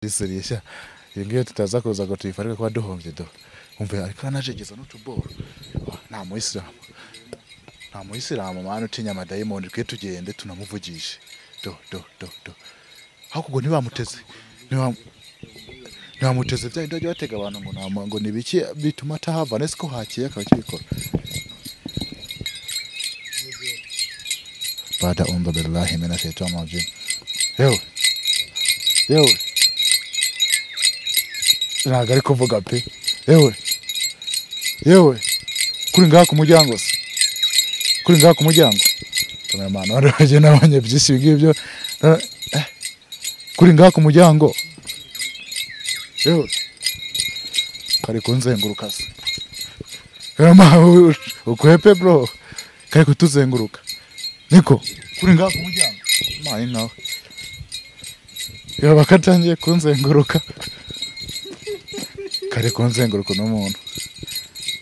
Iserisha iyo ngiyo tutaza kuza ngo tuyifarike kuba duhombye do. Umve ariko anajegeza n'utuboro. Nta muyisilamu. Nta muyisilamu mwana utinya amadayimoni twe tugende tunamuvugishe. Do do do do. Hakugo ntibamuteze. Ntibamuteze bya ndajya batega abantu ngo nta ngo nibiki bituma atahava nese ko hakiye akaba kibikora. Bada umba billahi minash shaitani rajim. Yewe. Yewe. Ntabwo ari kuvuga pe. Yewe. Yewe. Kuri ngaha ku muryango se. Kuri ngaha ku muryango. Cameraman waraje nabonye byinshi ngibyo. Kuri ngaha ku muryango. Yewe. Kari kunzenguruka se. Cameraman ukwepe bro. Kari kutuzenguruka. Niko kuri ngaha ku muryango. Mayi nawe. Yewe bakatangiye kunzenguruka. Kari kunzenguruka n'umuntu.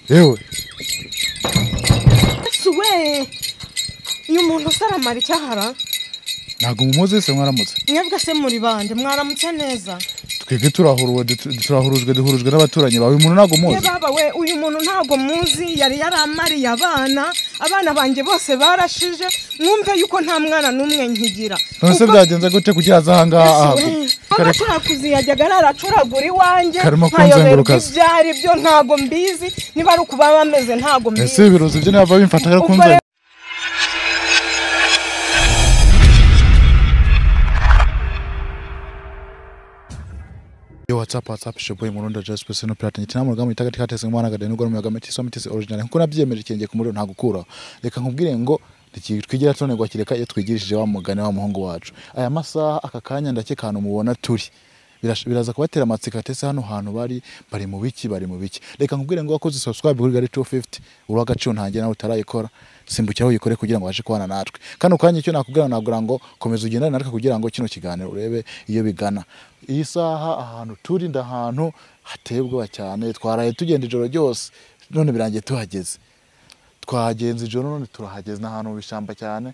Yewe. Suwe. Uyu muntu saramara icyahara. Ntago mumuzi se mwaramutse. Mwebwe se muri bande mwaramutse neza. Twebwe turahurujwe duhurujwe n'abaturanyi bawe. Uyu muntu ntago muzi. Baba we uyu muntu ntago muzi yari yaramariye abana banjye bose barashije mwumve yuko nta mwana n'umwe nkigira. None byagenze gute kugira azahangaha? Abacurakuzi yajyaga araracuragura iwanjye nkayoberwa ibyari byo ntago mbizi niba ari ukuba bameze ntago mbizi. Ese ibirozi byo nava bimfata ari kunzenguruka. Yo what's up shoboy Murundo just person no plate nyitina mu itagati katese mwana gade n'ugora mu gameti so mitese original nkuko nabyemeje ikenge ku muriro nta gukura. Reka nkubwire ngo twigira tone gwakireka iyo twigirishije wa mugane wa muhungu wacu. Aya masaha aka kanya ndakeka hano mubona turi biraza kubatera amatsiko atese hano hantu bari mu biki bari mu biki. Reka nkubwire ngo wakoze subscribe kuri Gari 250 uri agaciro ntange nawe utarayikora simbukiraho uyikore kugira ngo ubashe kubana natwe. Kano kanya icyo nakubwira nabwira ngo komeza ugendane natwe kugira ngo kino kiganiro urebe iyo bigana. Iyi saha ahantu turi ndahantu hateye ubwoba cyane twaraye tugenda ijoro ryose none birangiye tuhageze. Twagenze ijoro none turahageze n'ahantu mu bishamba cyane.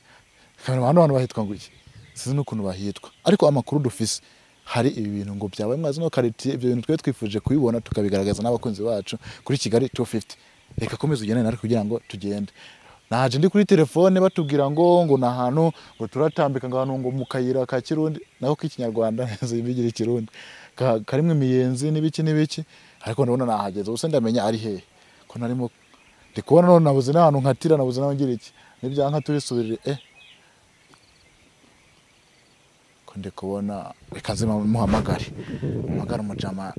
Hano hantu bahitwa ngo iki? Sinzi n'ukuntu bahitwa. Ariko amakuru dufise hari ibi bintu ngo byabaye mwazi no karitiye ibyo bintu twe twifuje kubibona tukabigaragaza n'abakunzi bacu kuri Kigali 250. Reka komeza ugendane natwe kugira ngo tugende. Naje ndi kuri telefone batubwira ngo na hantu ngo turatambika ngo hantu ngo mu kayira ka Kirundi naho k'ikinyarwanda nzibigira ikirundi karimwe imiyenzi n'ibiki n'ibiki ariko ndabona nahageze ubuse ndamenya ari hehe ko narimo ndi kubona none nabuze n'ahantu nkatira nabuze naho ngira iki nibyanka turisubirire ko ndi kubona reka nze muhamagare muhamagare umujama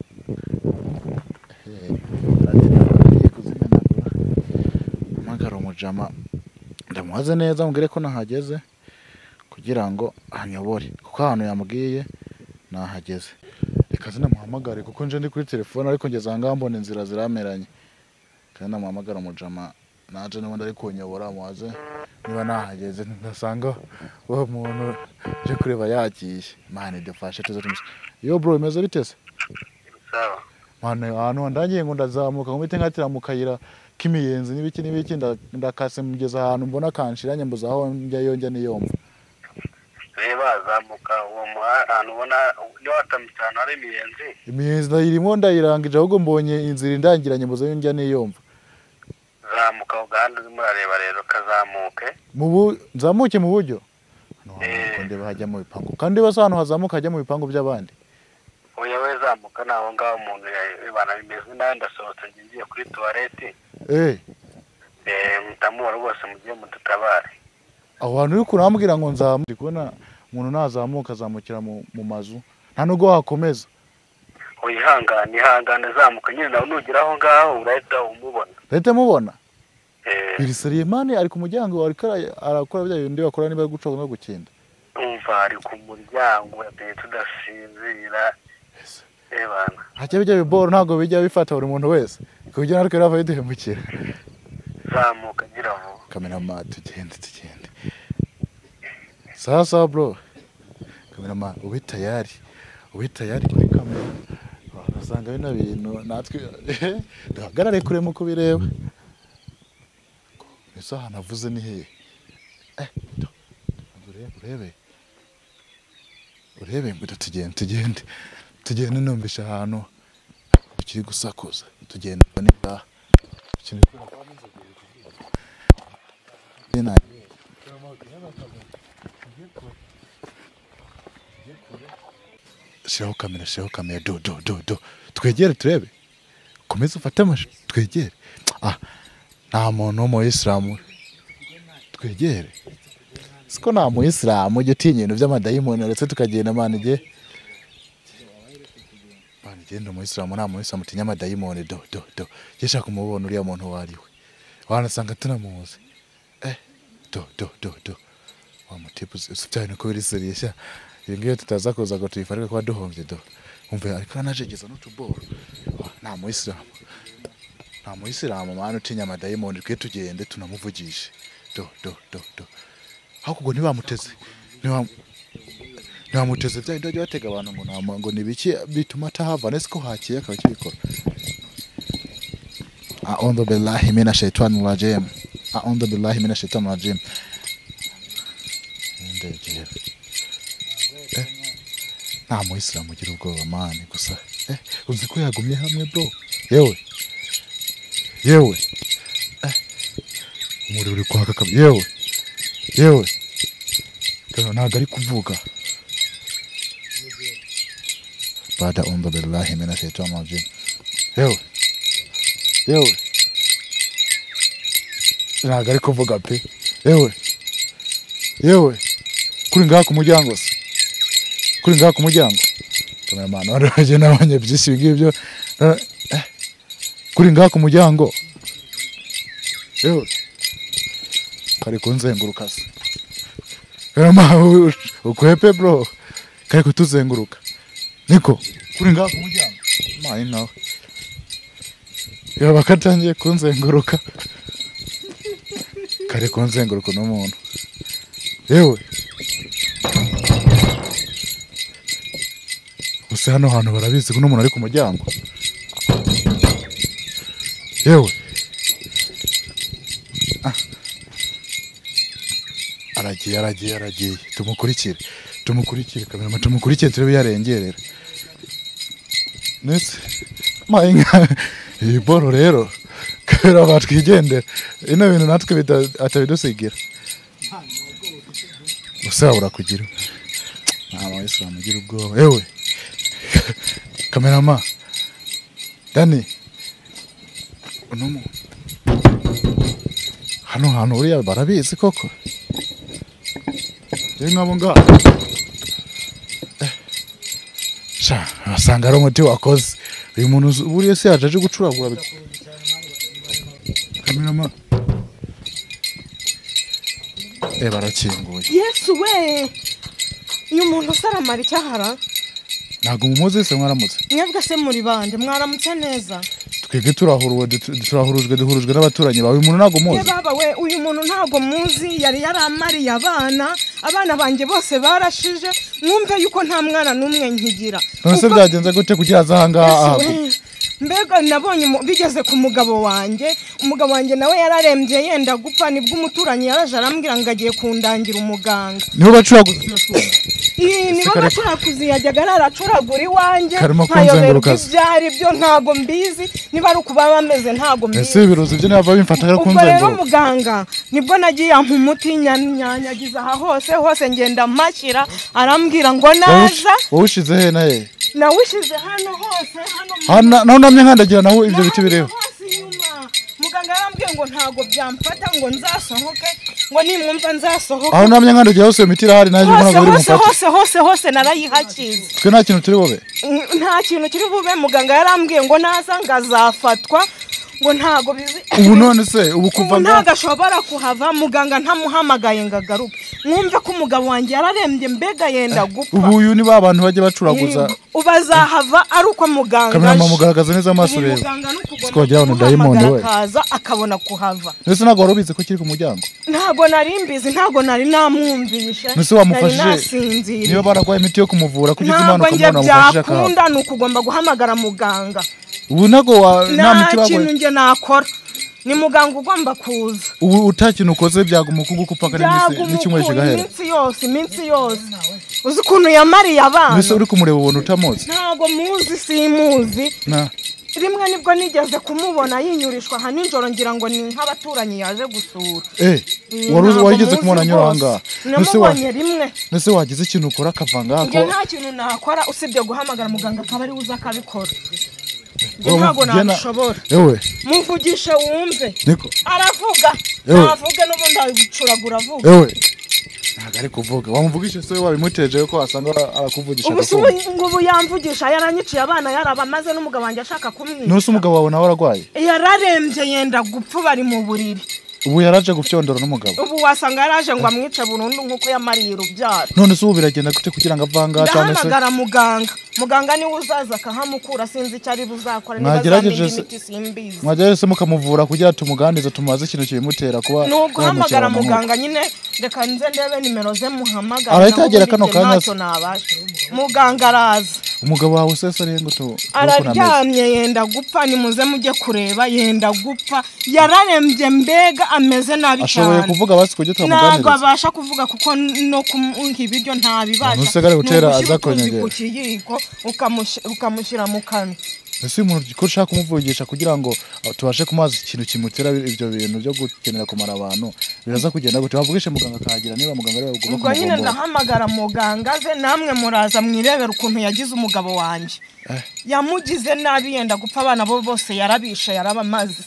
muhamagare umujama ndamuhaze neza mubwire ko nahageze kugira ngo anyobore kuko ahantu yambwiye nahageze. Reka nze namuhamagare kuko nje ndi kuri telefone ariko ngeze aha mbona inzira zirameranye kandi namuhamagara umujama naje n'ubundi ari kunyobora muhaze niba nahageze ndasanga uwo muntu je kureba yagiye. Mane dufashe tuze tumushe. Yo bro imeze bitese? Sawa. Mane ahantu ndangiye ngo ndazamuka ngo mpite nkatira mu kayira k'imiyenzi n'ibiki n'ibiki ndakase mugeza ahantu mbona kanshiranye mbuza aho njya yonjya niyomva. Reba zamuka uwo ahantu ubona niba watamutse ahantu hari imiyenzi. Imiyenzi ndayirimo ndayirangije ahubwo mbonye inzira indangiranye mbuza yonjya niyomva. Zamuka ugahanda urimo urareba rero kazamuke. Nzamuke mu buryo? Ndeba hajya mu bipangu. Kandi basa ahantu hazamuka hajya mu bipangu by'abandi. Oya we zamuka naho ngaho umuntu yabana bimeze nabi ndasohotse ngiye kuri toilette. Mutamubona rwose mugiye mudutabare. Aho hantu uri kurambwira ngo nzamuke kubona umuntu nazamuka azamukira mu mazu nta nubwo wakomeza. Oyihangane ihangane zamuka nyine nawe nugera aho ngaho urahita umubona. Ndahita mubona? Biriseriye mane ari ku muryango ariko arakora bya bindi bakora niba gucoga no gukinda. Umva ari ku muryango yateye tudasinzira. Ebana. Hajya bijya biboro ntago bijya bifata buri muntu wese. Kugira ariko rava yiduhemukira. Zamuka gira vuba. Cameraman tugende tugende. Sawa sawa bro. Cameraman ube tayari. Ube tayari kuri kamera. Wasanga bino bintu natwe duhagarare kure mu kubireba. Ese ahantu avuze ni hehe? Urebe. Urebe ngo tugende tugende. Tugende numvisha ahantu kiri gusakuza. Tugenda nita. Shiraho kamera do do do do. Twegere turebe. Komeza ufate amashusho twegere. Ah, nta muntu w'umuyisilamu. Twegere. Siko nta muyisilamu ujya utinya ibintu by'amadayimoni ndetse tukagenda mana igihe. Mana igenda umuyisilamu nta muyisilamu utinya amadayimoni do do do. Yashaka kumubona uriya muntu wariwe. Wanasanga tunamuzi. Do do do do. Wa mutipu usifyane ko biri seriye. Ibi ngiyo tutaza kuza ngo tuyifarike kuba duhombye do. Umve ariko anajegeza n'utuboro. Nta muyisilamu. Nta muyisilamu mana utinya amadayimoni twe tugende tunamuvugishe. Do do do do. Hakugo ntibamuteze. Ntibamuteze bya ndajya batega abantu ngo nta ngo nibiki bituma atahava nese ko hakiye akaba kibikora. A'udhu billahi minash shaitani rajim. A'udhu billahi minash shaitani rajim. Ndegera. Nta muyisilamu ugira ubwoba mani gusa. Uzi ko yagumye hamwe bro. Yewe. Yewe. Umuriro uri kwaka kabiri. Yewe. Yewe. Kano ntago ari kuvuga. Bada a'udhu billahi minash shaitani rajim. Yewe. Yewe. Ntago ari kuvuga pe. Yewe. Yewe. Kuri ngaha ku muryango se. Kuri ngaha ku muryango. Cameraman waraje nabonye byinshi ngibyo. Kuri ngaha ku muryango. Yewe. Kari kunzenguruka se. Cameraman ukwepe bro. Kari kutuzenguruka. Niko kuri ngaha ku muryango. Mai nawe. Yaba katangiye kunzenguruka. Kari kunzenguruka n'umuntu. Yewe. Gusa hano hantu barabizi ko n'umuntu ari ku muryango. Yewe. Aragiye. Tumukurikire. Tumukurikire kamera, tumukurikire turebe yarengerera. Nese mayinga iyi boro rero kabera batwigendera. Ino bintu natwe atabidusigira. Gusa urakugira. Nta muyisilamu ugira ubwoba. Yewe. Kamerama Dani unomu hano hantu uriya barabizi koko. Yewe ngabo nga sha asanga ari umuti wakoze uyu muntu buriya se yaje gucuragura. Kamerama barakinguye. Yesu we uyu muntu saramara icyahara. Ntago mumuzi se mwaramutse. Mwebwe se muri bande mwaramutse neza. Twebwe turahurujwe duhurujwe n'abaturanyi bawe. Uyu muntu ntago muzi. Baba we uyu muntu ntago muzi yari yaramariye abana banjye bose barashije mwumve yuko nta mwana n'umwe nkigira. None se byagenze gute kugira aza ahangaha? Mbega nabonye bigeze ku mugabo wanjye, umugabo wanjye nawe yararembye yenda gupfa nibwo umuturanyi yaraje arambwira ngo agiye kundangira umuganga. Niho bacuraguza. Nibo bacurakuzi yajyaga araracuragura iwanjye nkayoberwa ibyari byo ntago mbizi niba ari ukuba bameze ntago mbizi. Ese ibirozi byo nava bimfata ari kunzenguruka. Ubwo rero muganga nibwo nagiye ampa umuti nyanyagiza aha hose hose ngenda mpakira arambwira ngo naza. Wowe ushize he na he? Nawushize hano hose hano. Hano namye nkandagira naho ibyo biti bireba. Muganga yarambwiye ngo ntago byamfata ngo nzasohoke ngo nimwumva nzasohoke. Aho namye nkandagira hose imiti irahari naje mbona ngo biri mufate. Hose hose hose narayihakize. Twe nta kintu turi bube. Nta kintu kiri bube muganga yarambwiye ngo naza ngazafatwa ngo ntago bizi. Ubu none se ubu kuva ntago ashobora kuhava muganga ntamuhamagaye ngagaruke. Mwumve ko umugabo wanjye yararembye mbega yenda gupfa. Ubu uyu ni ba bantu bajye bacuraguza. Ubazahava ari uko muganga. Kamera mugaragaza neza amaso rero. Siko wagira ngo dayimoni we. Akaza akabona kuhava. Nese ntago warubize ko kiri ku muryango. Ntago nari mbizi ntago nari namwumvishe. Nese wamufashije. Niyo baragwaye imiti yo kumuvura kugize imana ukamubona mufashije akahava. Ntabwo nukugomba guhamagara muganga. Ubu ntago nta miti bagwaye. Nta kintu nge nakora. Ni muganga ugomba kuza. Ubu utakintu ukoze byaguma kuguko paka n'icyumweru kigahera. Iminsi yose, iminsi yose. Uzi ukuntu yamariye abana. Mbese uri kumureba ubona utamuzi? Ntabwo muzi, simuzi. Rimwe nibwo nigeze kumubona yinyurishwa aha nijoro ngira ngo ni nk'abaturanyi yaje gusura. Wari wigeze kumubona anyura aha ngaha? Namubonye rimwe. Mbese wagize ikintu ukora akava ngaha? Njye nta kintu nakora usibye guhamagara muganga akaba ariwe uza akabikora. Njye ntabwo nabishobora. Ewe. Muvugishe wumve. Niko. Aravuga. Navuge n'ubundi abicuragura avuga. Ewe. Ntabwo ari kuvuga. Wamuvugishe se wabimuteje ko wasanga arakuvugisha? Ubu se ubu yamvugisha, yaranyiciye abana, yarabamaze, n'umugabo wanjye ashaka kumwica. None umugabo wawe nawe ararwaye? Yararembye yenda gupfa, bari mu buriri. Ubu yaraje gufyondora n'umugabo. Ubu wasanga yaraje ngo amwice burundu nk'uko yamariye urubyaro. None se ubu biragenda gute kugira ngo avange cyane se? Ndahamagara muganga. Muganga niwe uzaza akahamukura, sinzi icyo ari buzakora, niba Mwagerageje azamenya imiti simbizi. Mwagerageje se mukamuvura kugira tumuganirize, tumubaze ikintu kibimutera kuba Ni uguhamagara yamukira? muganga nyine, reka nze ndebe nimero ze muhamagara. Arahita Naho agera ubundi kano njye kanya ntacyo nabasha. Muganga araza. Umugabo wawe se ari ngo tu Araryamye yenda gupfa, nimuze mujye kureba, yenda gupfa, yararembye mbega ameze nabi Ashoboye cyane. kuvuga basi kugira Ntabwo tumuganirize? abasha kuvuga kuko no kumuha ibiryo ntabibasha. Umuntu usigaye gutera Ni ugushyira aza utuzi konyegera. ku kiyiko ukamushyira mu kanwa. Ese uyu muntu ko ushaka kumuvugisha kugira ngo tubashe kumubaza ikintu kimutera ibyo bintu byo gukenera kumara abantu, biraza kugenda gute? Wavugishe muganga akahagera, niba muganga ariwe ugomba Ubwo nyine kumugombora. Ndahamagara muganga ze, namwe muraza mwirebera ukuntu yagize umugabo wanjye. Yamugize nabi yenda gupfa, abana bo bose yarabishe, yarabamaze.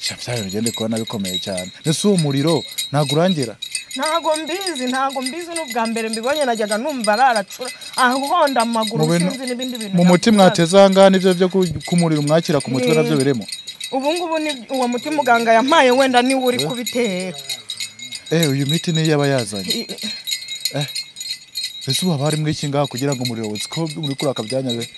Sha, bya bintu ugende kubona bikomeye cyane. Ese uwo muriro ntabwo urangira? Ntago mbizi, ntago mbizi, n'ubwa mbere mbibonye. Najyaga numva araracura ahonda amaguru, Mu sinzi n'ibindi bintu mu muti yakoraga. Mwateze aha ngaha nibyo byo ku muriro mwakira ku mutwe nabyo birimo? Ubu ngubu ni uwo muti muganga yampaye, wenda niwe uri kubitera. Uyu miti niyo yaba yazanye? Ese ubu haba harimo iki ngaha kugira ngo umuriro ko uri kuraka byanyabe?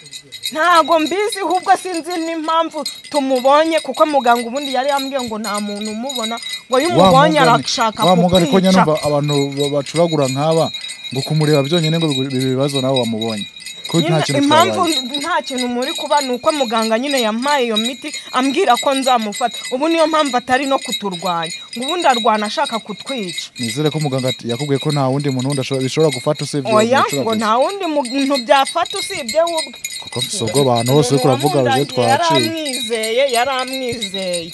Ntago mbizi, ahubwo sinzi n'impamvu tumubonye, kuko muganga ubundi yari yambwiye ngo nta muntu umubona, ngo iyo umubonye arashaka Wa mugani ko kukwica. Numva abantu bacuragura nk'aba ngo kumureba byonyine ngo biba ibibazo, nawe wamubonye ko nta Nyine kintu impamvu twabaye. Nta kintu muri kuba ni uko muganga nyine yampaye iyo miti ambwira ko nzamufata. Ubu niyo mpamvu atari no kuturwanya, ngo ubundi arwana ashaka kutwica. Nizere ko muganga yakubwiye ko nta wundi muntu wundi bishobora gufata usibye uwo Oya, ngo mucuraguzi. nta wundi muntu byafata usibye we ubwe. Kuko mfise ubwo abantu bose uriko uravuga Umuntu uje twaciye. Yaramwizeye, yaramwizeye.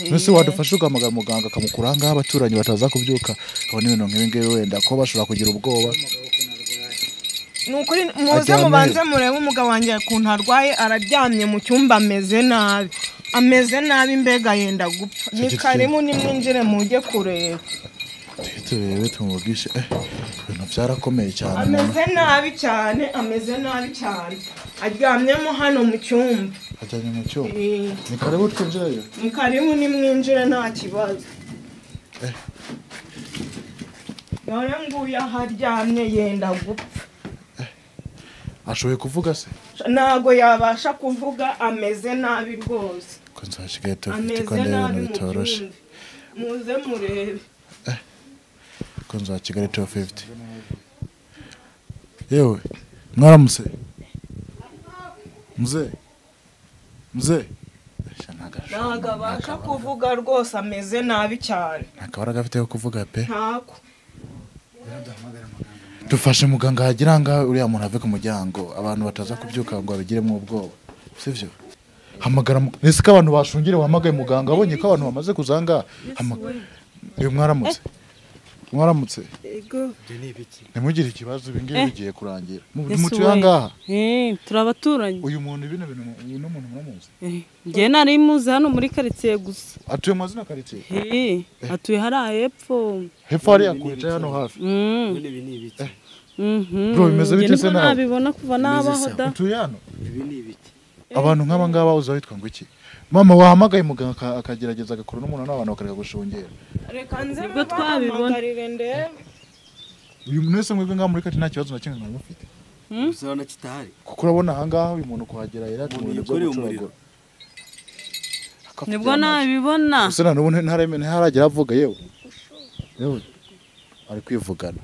Mbese wadufasha ugahamagara muganga akamukura aha ngaha, abaturanyi bataza kubyuka kabona ibintu nk'ibi ngibi, wenda ko bashobora kugira ubwoba? Ni ukuri muze Aryamye. mubanze murebe umugabo wanjye ukuntu arwaye. Araryamye mu cyumba, ameze nabi, ameze nabi mbega yenda gupfa. Ni Tujye karibu, nimwinjire mujye kureba. Tujye turebe tumuvugishe. Ibintu byarakomeye cyane umuntu. Ameze nabi cyane, ameze nabi cyane, aryamyemo hano mu cyumba. Ajyanye mu cyumba? Ni karibu twinjireyo. Ni karibu, nimwinjire nta kibazo. Dore nguyu aho aryamye yenda gupfa. Ashoboye kuvuga se? Ntago yabasha kuvuga, ameze nabi rwose. Ko nzashigaye tufite ko Ameze ndeba nabi ibintu mu bitoroshe. byumve, muze murebe. Ko nza Kigali 250. Yewe, mwaramutse muze muze. Sha, Ntago abasha kuvuga rwose, ameze nabi cyane. Nta kabaraga afite ko kuvuga pe. Ntako. Dufashe muganga hagira ngaha, uriya muntu ave ku muryango, abantu bataza kubyuka ngo babigiremo ubwoba, sivyo? Hamagara ese ko abantu bashungire, wahamagaye muganga abonye ko abantu bamaze kuzanga. Uyu, mwaramutse, mwaramutse. Ego. Ntimugire ikibazo, ibi ngibi bigiye kurangira. Yesu Mutuye we. aha ngaha? Turi abaturanyi. Uyu muntu, bino bintu, uyu muntu muramuzi? Njye nari muzi hano muri karitsiye gusa. Atuye mu mazina karitsiye? Atuye hariya hepfo. Hepfo hariya kure cyangwa hano hafi? Ibi ni ibiki? Bro, bimeze Njye bite se nibwo nawe? nabibona kuva nabaho da. Utuye hano? Ibi ni ibiki? Abantu nk'aba ngaba uza witwa ngo iki? Mama, wahamagaye muganga akagerageza agakora n'umuntu n'abantu bakareka gushungera. Reka nze Nibwo twabibona. mubahamagarire ndebe. Uyu muntu wese mwebwe ngaha muri kati nta kibazo na kimwe mwari mufite? Gusa urabona kitahari. Kuko urabona aha ngaha uyu muntu kuhagera yari ati mu Umuntu bintu byo yikoreye umuriro. gucuragura. Nibwo nabibona. Gusa na n'ubu ntaragera avuga. Yewe yewe, ari kwivugana,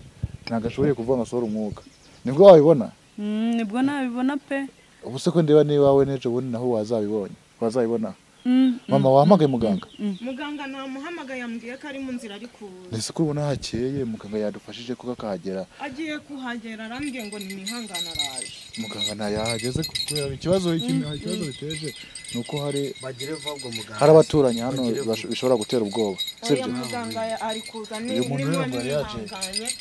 ntabwo ashoboye kuvuga ngo asohore umwuka. Nibwo wabibona? Nibwo nabibona pe. Ubu se ko ndeba niba wowe n'ejo bundi naho wazabibonye, wazabibona. Mama wahamagaye muganga? Muganga namuhamagaye ambwiye ko ari mu nzira ari kuza. Ese ko ubona hakeye muganga yadufashije kuko akahagera? Agiye kuhagera arambwiye ngo nimihangane araje. Muganga ntayahageze kubera ikibazo ikibazo biteje nuko hari bagire vuba muganga. Hari abaturanyi hano bishobora gutera ubwoba. Sibyo? Muganga ari kuza ni uyu muntu rero ngo yaje.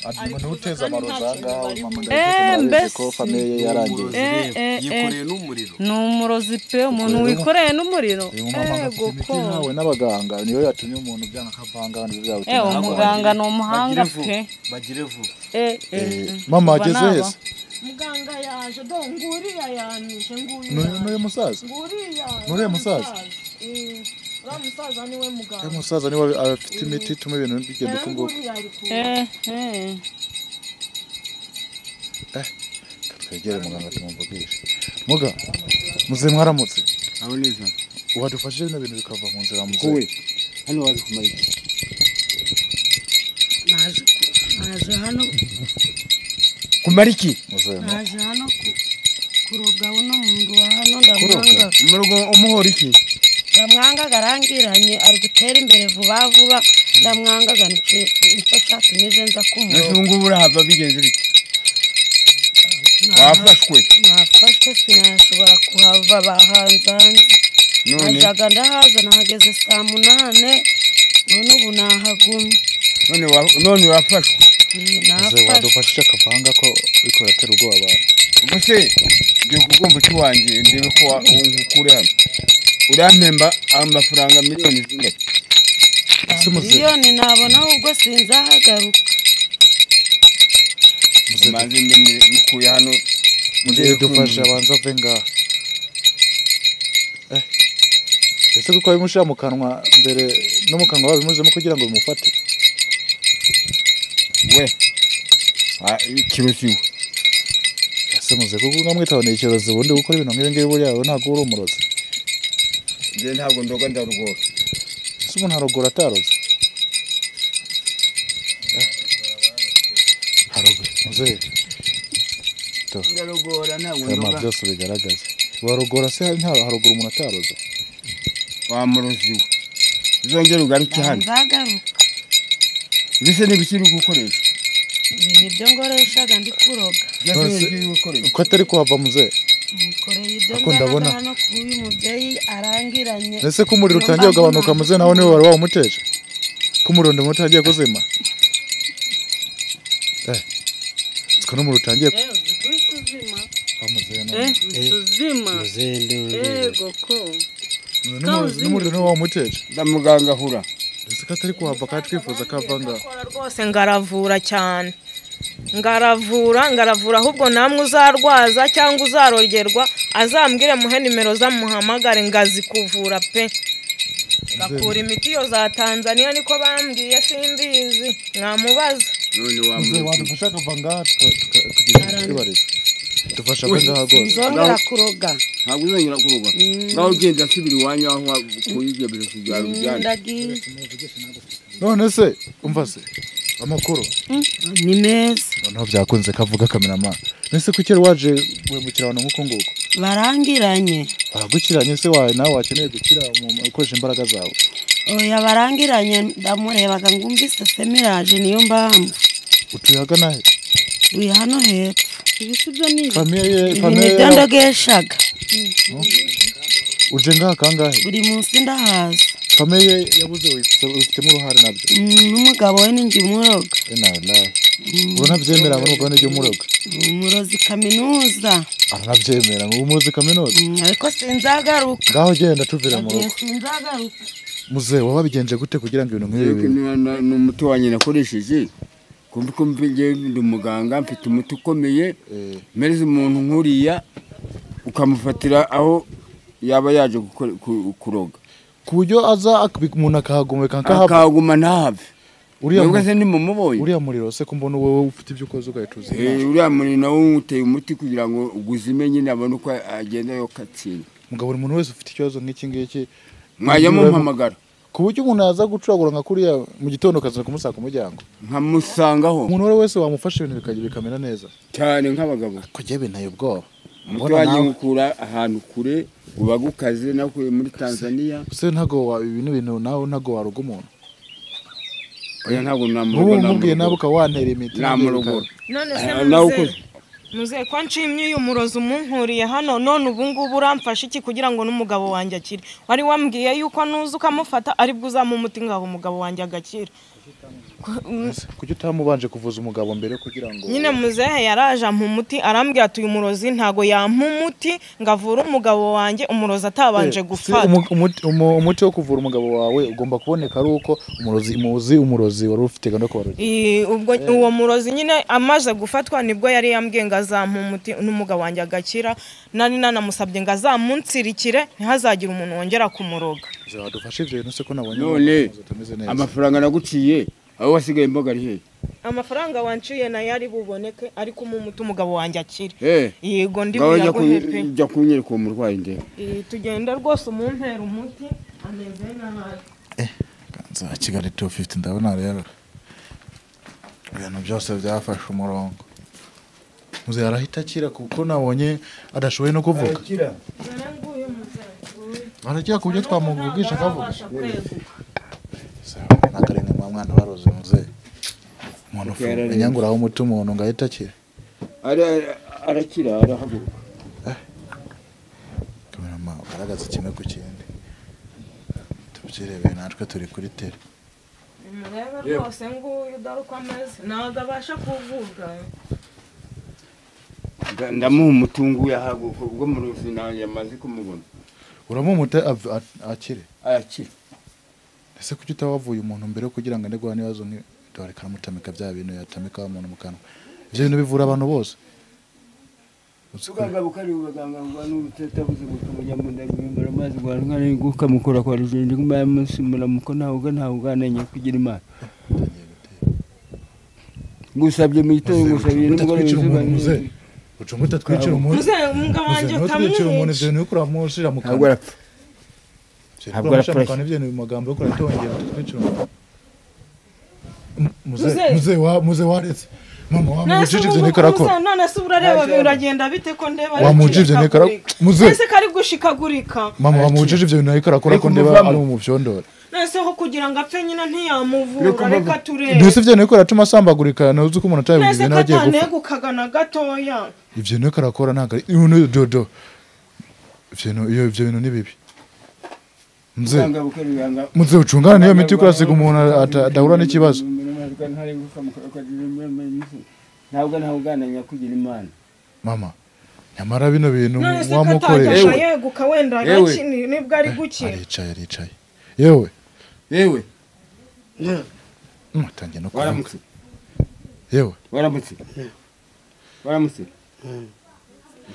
Ati uteza amarozanga mama mbese ko famille yarangiye. Yikoreye n'umuriro. Ni umurozi pe, umuntu wikoreye n'umuriro. Ego ko nawe n'abaganga niyo yatumye umuntu byanga akavanga n'ibyo byagutuma. Umuganga ni umuhanga pe. Bagire vuba. Mama ageze hese. Muganga yaje do nguriya yanije nguyu. N'uyu musaza? Nguriya. N'uriya musaza? Uriya musaza niwe muganga. Uyu musaza niwe afite imiti ituma ibintu bigenda uko nguko. Twegere muganga tumumvugishe. Muga, muze mwaramutse. Aho neza. Wadufashije bino bintu bikava mu nzira muze. Kuwe. Hano waje kumara iki? Naje hano kumara iki? Naje hano kuroga uno muntu wa hano ndamwanga. Umurogo umuhora iki? Ndamwanga garangiranye ari gutera imbere vuba vuba ndamwanga nicyo cyatumije nza kumuroga. Nese ngubu urahava bigenze bite? Wafashwe? Nafashwe sinashobora kuhava bahanzanze. Najyaga ndahaza nahageze saa 8 none ubu nahagumye. None wafashwe? Nafashwe. Wadufashije akavanga ko uriko uratera ubwoba abantu. Ubwo se ngiye kugomba iki wanjye ndebe ko unkukure hano. Urampemba amafaranga miliyoni zingahe? Miliyoni nabona ubwo sinzahagaruka. Maze mukuye hano mugiye dufasha abanza ave ngaha. Ese kuko bimushira mu kanwa mbere no mu kanwa babimuzemo kugira ngo bimufate. We. Ikirozi we. Ese muze kuko ngamwitaboneye ikirozi ubundi gukora ibintu nk'ibi ngibi buriya ntabwo uri umurozi. Nje ntabwo ndoga ndarugora. Ese umuntu arogora ataroze? Arogora. Muze. Ndarogora ntabwo ndoga. Byose bigaragaza. Warogora se nta harogora umuntu ataroze? Wa murozi we. Uzongera ugaruke hano. Nzagaruka. Mbese n'ibiki uri gukoresha? Ibi nibyo ngoreshaga ndi kuroga. Uko atari kuhava muze? Mukoreye ibyo ndabona hano kuyu mubyeyi arangiranye. Ese ko umuriro utangiye kugabanuka muze nawe niwe wari wawumuteje? Ko umuriro utangiye kuzima? Siko n'umuriro utangiye kuzima. Uzima. Ego ko. N'umuriro niwe wawumuteje? Ndamuganga hura. Ese ko atari kuhava kandi twifuza kava ngaha. Rwose ngaravura cyane. Ngaravura ahubwo namwe uzarwaza cyangwa uzarogerwa azambwire muhe nimero zamuhamagare ngazi kuvura pe. Bakura imiti yo za Tanzania niko bambwiye simbizi mwamubaza. None wadufasha kava ngaha tukagira twibariza. Dufasha kava ngaha rwose. Nzongera kuroga. Ntabwo uzongera kuroga. Ngaho ugenda asubira iwanyu aho wakuye ibyo bintu byawe bijyana. None se umva se amakuru ni meza. Noneho byakunze kavuga kamerama. Nese kuki waje guhemukira abantu nkuko nguko? Barangiranye. Baragukiranye se wawe nawe wakeneye gukira ukoresha imbaraga zawe? Oya barangiranye ndamurebaga ngumvise semirage niyo mpamvu. Utuye ahagana he? Uyu hano hepfo. Ibisibyo ni famille ibyo ndogeshaga. Uje ngaha kangahe? Buri munsi ndahaza. Famille yabuze ubifitemo uruhare nabyo? N'umugabo we ninjye umuroga. Uranabyemera ngo n'umugabo ninjye umuroga? Umurozi kaminuza. Aranabyemera ngo umurozi kaminuza? Ariko sinzagaruka. Ngaho genda tuvira mu rugo. Sinzagaruka. Muze waba wabigenje gute kugira ngo ibintu nk'ibi? Ni umuti wanjye nakoresheje. Kumva ndi umuganga mfite umuti ukomeye. Mereza umuntu nkuriya ukamufatira aho yaba yaje kuroga. Ku buryo aza umuntu akahaguma akahaguma ntahave. Uriya se nimumubonye? Uriya muriro se ko mbona wowe ufite ibyo ukoze ugahita uzima. Uriya muriro nawo uteye umuti kugira ngo uguzime nyine abone uko agenda yokatsinda. Mugabo buri muntu wese ufite ikibazo nk'iki ngiki mwajya mumpamagara. Ku buryo umuntu yaza gucuragura nka kuriya mu gitondo kaza kumusaka umuryango. Nkamusangaho. Umuntu wari wese wamufasha ibintu bikajya bikamera neza. Cyane nk'abagabo. Kujye binteye ubwoba. Umuti wanjye ngukura ahantu kure Uba gukaze nakuye muri Tanzania. Se ntago ibintu bintu nawe ntago waruga umuntu. Oya ntago namurugo. Ubu mubwiye nabo ka wantera imiti. Namurugo. None se muze ko nshimye uyu murozi umunkuriye hano none ubu ngubu uramfasha iki kugira ngo n'umugabo wanjye akire? Wari wambwiye yuko nuza ukamufata ari bwo uzamu umuti ngaho umugabo wanjye agakira. Kuki utamubanje kuvuza umugabo mbere kugira ngo nyine muzehe yaraje ampa umuti arambwira ati uyu murozi ntago yampa umuti ngavura umugabo wanjye umurozi atabanje gufata. Umuti wo kuvura umugabo wawe ugomba kuboneka ari uko umurozi muzi umurozi wari ufite gando ko barozi. Ubwo uwo murozi nyine amaze gufatwa nibwo yari yambwiye ngo azampa umuti n'umugabo wanjye agakira. Nari nanamusabye ngo azamunsirikire ntihazagira umuntu wongera kumuroga. Zadufashe ivyo bintu se ko nabonye none amafaranga naguciye aho wasigaye imboga ari he? Amafaranga wanciye na yari buboneke ariko umuti umugabo wanjye akire. Yego ndi buyaguhe pe. Njya kunyereka uwo murwayi nde. Tugenda rwose umumpera umuti ameze nabi. Kanza Kigali 250 ndabona rero ibintu byose byafashe umurongo. Muze arahita akira kuko nabonye adashoboye no kuvuga. Arakira kubyo twamuvugisha akavuga. Nakarenge mwa mwana baroze muze. Umuntu unyangura aho umuti umuntu ngahita akira. Arakira arahaguruka. Kamerama ugaragaza kimwe ku kindi. Tubyirebe natwe turi kuri tele. Murebe rwose nguyu dore uko ameze ntabwo abasha kuvuga. Ndamuha umutungu yahaguruka ubwo muruzi nanjye amaze kumubona. Uramumuta akire. Akire. Ese kuki utawavuye umuntu mbere kugira ngo ndegwa nibazo nki dore karamutamika bya bintu yatamika umuntu mu kanwa. Ivyo bintu bivura abantu bose. Uganga bukari ubaganga ngo n'ubutetabuze gutumenya mu ndagimbara amazi gwa nkari gukamukora kwa rujende ngumaya munsi muramuko ntawe ntawe kugira Imana. Ngusabye mu gitondo ngusabye n'umugore muze. Ucunguta twicira umuntu. Muze umugabo wanjye utamwicira umuntu ivyo bintu kuramushira mu kanwa. Ntabwo arapfa. Ntabwo arapfa. Ibyo ni magambo yo kuratongera twicira umuntu. Muze waretse. Mama wamujije ibyo nikarakora. None se urareba biragenda bite ko ndeba wamujije ibyo nikarakora. Muze. Ese kari gushikagurika. Mama wamujije ibyo nikarakora ko ndeba ari mu fyondora. None ho kugira ngo apfe nyina ntiyamuvura reka turebe. Ndose ibyo nikarakora atuma asambagurika nuzi ko umuntu atabigize nawe agiye gupfa. None gatoya. Ibyo nikarakora ntago ari dodo. Ibyo bintu ni bibi. Muze ucungana niyo miti kurasiga umuntu adahura n'ikibazo. Ntabwo ntawugananya kugira Imana. Mama nyamara bino bintu wamukoresha yeguka wenda agakini nibwo ari gukira. Aricaye. Yewe. Yewe. Mutangiye no kuvuga. Yewe. Waramutse. Waramutse.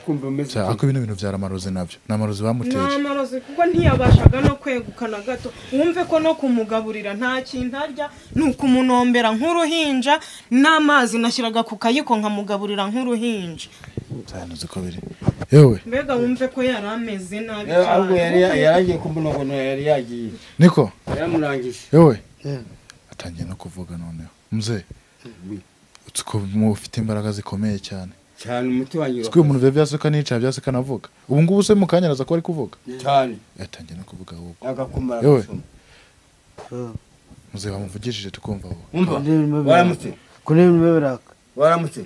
Kumva meze. Ako bino bintu byaramaroze navyo. Namaroze bamuteje. Namaroze kuko ntiyabashaga no kwegukana gato. Wumve ko no kumugaburira nta kintu arya nukumunombera nk'uruhinja n'amazi nashyiraga ku kayiko nkamugaburira nk'uruhinja. Cyane uko biri. Yewe. Mbega wumve ko yarameze nabi cyane. Ahubwo yari yaragiye kumunogono yari yagiye. Niko. Yaramurangije. Yewe. Atangiye no kuvuga noneho. Mzee. Utsuko mufite imbaraga zikomeye cyane. Cyane umuti wanjye. Siko umuntu bya byasuka nica byasuka navuga. Ubu ngubu se mukanyaraza ko ari kuvuga. Cyane. Yatangiye no kuvuga ahubwo. Agakumara gusoma. Muze bamuvugishije tukumva aho. Umva. Waramutse. Kuri biraka. Waramutse.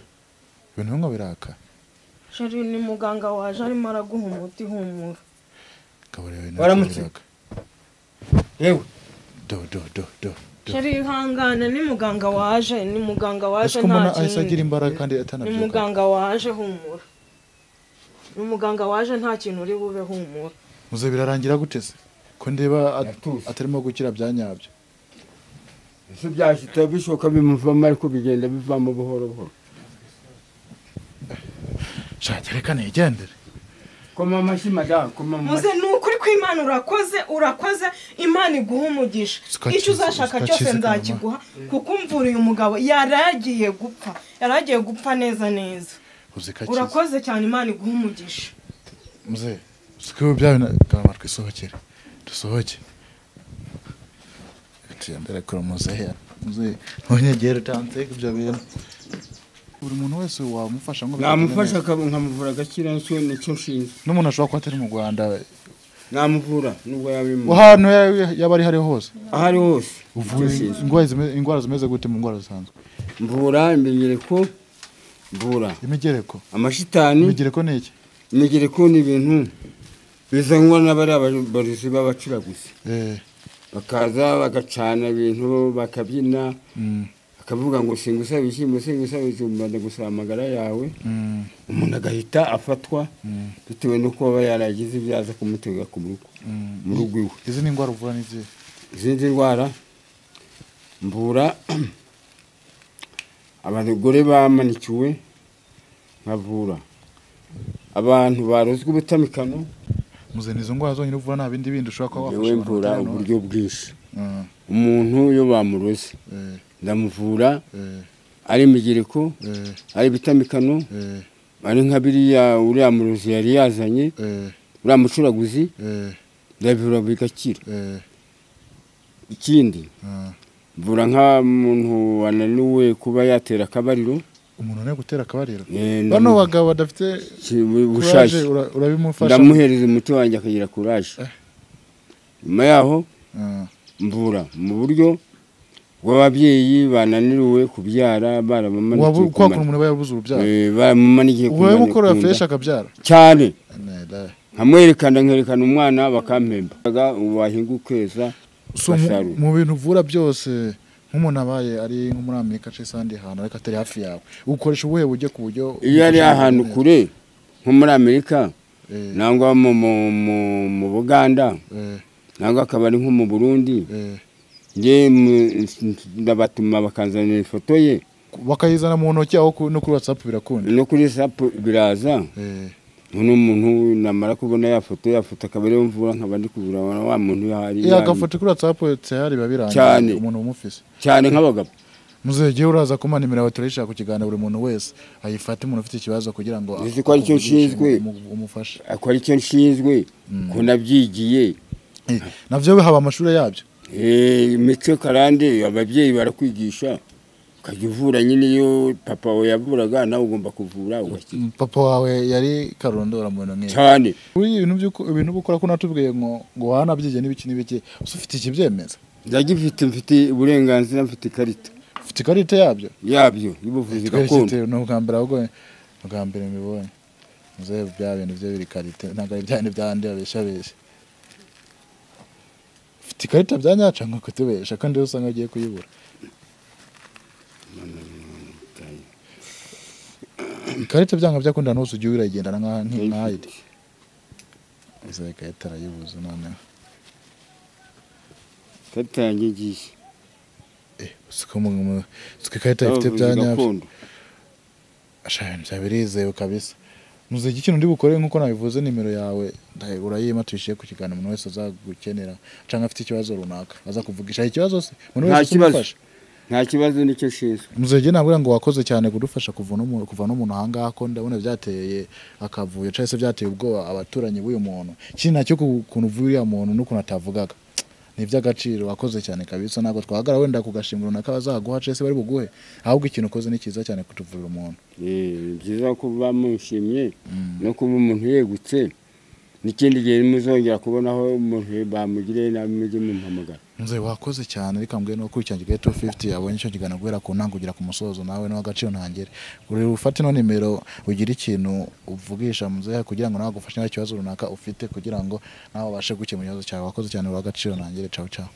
Ibintu ngo biraka. Shari ni muganga waje arimo araguha umuti humura. Waramutse. Yewe. Do do do do. Shari ihangane ni muganga waje, ni muganga waje nta kintu. Agira imbaraga kandi atanabyuka. Ni muganga waje humura. Ni muganga waje nta kintu uri bube humura. Muze birarangira gute se? Ko ndeba atarimo gukira byanyabyo. Ese byashita bishoka bimuvamo ariko bigenda bivamo buhoro buhoro. Shaka reka nigendere. Koma amashyi madame, koma amashyi. Muze nukuri ko Imana urakoze, urakoze, Imana iguha umugisha. Icyo uzashaka cyose nzakiguha kuko umvura uyu mugabo yaragiye gupfa. Yaragiye gupfa neza neza. Urakoze cyane Imana iguha umugisha. Muze, siko bya bintu twisohokere. Dusohoke. Tiyandere kuri muze. Muze, ntunyegere utanse ibyo bintu. Buri muntu wese wamufasha ngo namufasha nkamuvura agakira nicyo nicyo nshinzwe. N'umuntu ashobora kuba atari mu Rwanda Namuvura nubwo yaba ahantu yaba ari hose. Aho ari hose. Uvura indwara zimeze gute mu ndwara zisanzwe? Mvura imigereko, mvura imigereko, amashitani. Imigereko ni iki? Imigereko ni ibintu bizanwa n'abari abarozi b'abacuraguzi. Bakaza bagacana ibintu bakabyina, bakavuga ngo singusaba ibishyimbo, singusaba ibijumba, ndagusaba amagara yawe. Umuntu agahita afatwa bitewe n'uko aba yaragize ibyaza kumutega ku rugo, mu rugo iwe. Izi ni indwara uvura n'izihe? Izindi ndwara mvura abagore bamanikiwe, nkavura abantu barozwe ubutamikano. Muze nizo ndwara zonyine uvura, nta bindi bindi ushobora kuba wafasha? Mvura uburyo bwinshi. Umuntu iyo bamuroze ndamuvura, ari imigereko, ari ibitamikano, ari nka biriya uriya murozi yari yazanye, uriya mucuraguzi, ndabivura bigakira. Ikindi mvura nk'umuntu wananiwe kuba yatera akabariro. Umuntu ananiwe gutera akabariro? Bano bagabo badafite ubushake urabimufasha? Ndamuhereza umuti wanjye akagira kuraje. Nyuma yaho mvura mu buryo bw'ababyeyi bananiriwe kubyara, baramamanikiye. Kwa kuntu umuntu aba yabuze urubyaro? Baramamanikiye. Ubu fresh akabyara? Cyane. Nkamwerekana, nkerekana umwana bakampemba. Wahinga ukeza. Mu bintu uvura byose, nk'umuntu abaye ari nko muri Amerika cyangwa ahandi hantu ariko atari hafi yawe, ukoresha ubuhe buryo ku buryo iyo ari ahantu kure nko muri Amerika nangwa mu Buganda nangwa akaba ari nko mu Burundi, nge ndabatuma bakanzanira ifoto ye, bakayizana mu ntoki aho no kuri WhatsApp birakunda? No kuri WhatsApp biraza. Uno muntu namara kubona ya foto akaba ariyo mvura, nkaba ndi kuvura wa muntu yahari. Agafoto kuri WhatsApp tayari birangiye umuntu umufise cyane nk'abagabo. Muzege uraza kuma nimero yawe turayishaka ku kiganiro, buri muntu wese ayifate, umuntu ufite ikibazo kugira ngo uzi ko aricyo nshinzwe, umufashe. Ko aricyo nshinzwe, ko nabyigiye. Navyo haba amashuri yabyo. Imico karande ababyeyi barakwigisha, ukajya uvura nyine. Iyo papa wawe yavuraga nawe ugomba kuvura ugakira. Papa wawe yari karondora mu bintu nk'ibi cyane. Ibintu by'uko ibintu bukora ko natubwiye ngo wanabyigiye n'ibiki n'ibiki, ufite ikibyemeza? Ndagifite, mfite uburenganzira, mfite ikarita. Ufite ikarita yabyo? Yabyo y'ubuvuzi gakondo. Ni ubwa mbere, ahubwo ubwa mbere mbibonye. Muzehe bya bintu bye biri karite, ntabwo ari bya bintu by'abandi babesha besha. Ufite ikarita bya nyaca ngo kutubesha kandi usanga ugiye kuyibura. Ikarita byanga byakunda nose ujye urayigendana nka ID. Izo ikarita arayibuze noneho. Ikarita yanjye ngiye. Siko ikarita ifite bya nyabyo. Ashaka ibintu birizewe kabisa. Muzege ikintu ndi bukore nkuko nabivuze, nimero yawe urayima tuyishiye ku kiganiro, umuntu wese azagukenera cyangwa afite ikibazo runaka aza kuvugisha ikibazo se umuntu wese umufasha. Nta kibazo, nicyo nshinzwe. Muzege nabwira ngo wakoze cyane kudufasha kuva n'umuntu ahangaha, ko ndabona byateye akavuyo cyangwa se byateye ubwoba abaturanyi b'uyu muntu. Ikindi nacyo ukuntu uvuye uriya muntu n'ukuntu atavugaga ni iby'agaciro, wakoze cyane kabisa. Ntabwo twahagara wenda kugashimira runaka bazaguha cyangwa se bari buguhe, ahubwo ikintu ukoze ni cyiza cyane kutuvurira umuntu. Ni byiza kuba mushimye no kuba umuntu yegutse. N'ikindi gihe muzongera kubonaho umuntu bamugiriye nabi mujye mumpamagara. Nze wakoze cyane, reka mbwe no kurikirana Kigali 250 yabonye icyo kiganiro guhera ku ntango kugera ku musozo, nawe no agaciro ntangere. Uri ufate no nimero ugira ikintu uvugisha muzehe kugira ngo nawe agufashe nta kibazo runaka ufite, kugira ngo nawe ubashe gukemura ikibazo cyawe. Wakoze cyane, uri agaciro ntangere. Ciao ciao.